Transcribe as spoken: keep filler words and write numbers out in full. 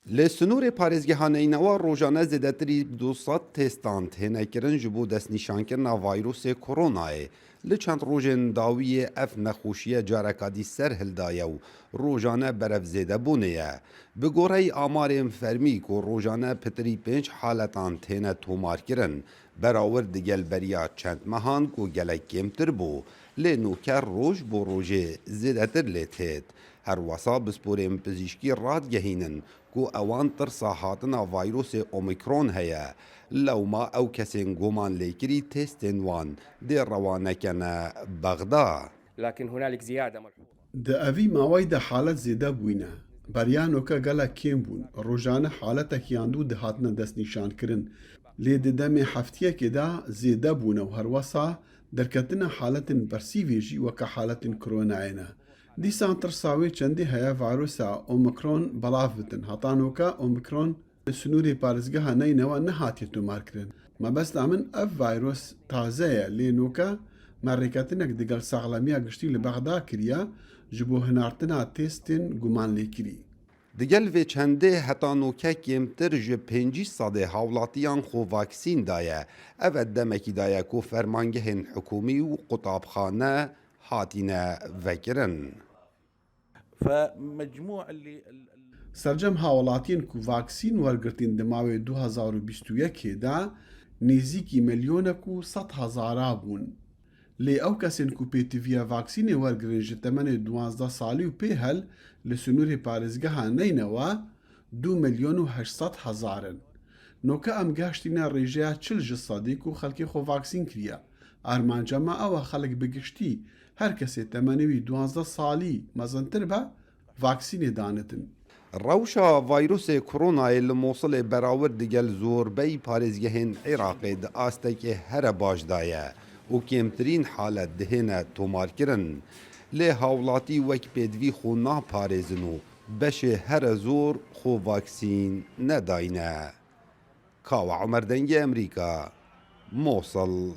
Li sinûrê parêzgeha Neynewa rojane zêdetirî du sed testan têne kirin ji bo destnîşankirina vayrosê koronayê. Li çend rojên dawiyê ev nexweşiye careka dî ser hildaye û rojane berev zêdebûnê ye. Bi goreyî amarên fermî ku rojane pitirî pênc haletan têne tomarkirin, berawir digel beriya çend mehan ku gelek kêmtir bû, lê nûke roj bo rojê zêdetir lê têt. Herwesa pisporên pizîşkî radigehînin ku ewan tirsa hatina vayrosê Omikron heye. Lewma ew kesên guman lêkirî testên wan dê rewane kene Bexda. لكن هنالك زيادة ملحوظة. Di evî maweyî de halet zêde bûyne. Beriya noke gelek kêm bûn. Rojane haletek yan dû dihatine destnîşankirin. Lê di demê heftiyekê de zêde bûne û herwesa derketina haletên bersîvê jî weke haletên koronayê ne. Dîsan tirsa wê çendê heye vayrosa Omikron belav bitin. Heta noke Omikron li sinûrê parêzgeha Neynewa nehatiye tomarkirin. Mebesta min ev vayros taze ye, lê noke me rêketinek digel saxlemiya giştî li Bexda kiriye ji bo hinartina testên gumanlêkirî. Digel vê çendê heta noke kêmtir ji pêncî sedê hawlatiyan xwe vaksîn daye. Ev demekî daye ku fermangehên hikûmî û qutabxane hatine vekirin. فمجموع اللي ال- ال- Sercem hawlatiyên ku vaksîn wergirtîn di mawê du hezar û bîst û yekê de nêzîkî milyonek û sed hezara bûn. Lê ew kesên ku pêtiviya vaksînê wergirin ji temenê duwazdeh salî û pê hel li sinûrê parêzgeha Neynewa du milyon û heşt sed hezar in. Noke em gehiştîne rêjeya çil ji sedî ku xelkê xwe vaksîn kiriye. Armanca me ew e xelk bi giştî, her kesê temenê wî duwazdeh salî mezintir be, vaksînê danitin. Rewşa vayrosê koronayê li Mosilê berawir digel zorbeyî parêzgehên Iraqê di astekê here baş de ye û kêmtirîn halet dihêne tomarkirin. Lê hawlatî wek pêdivî xwe naparêzin û beşê here zor xwe vaksîn nedayne. Kawa Omer, Dengê Emerîka, Mosil.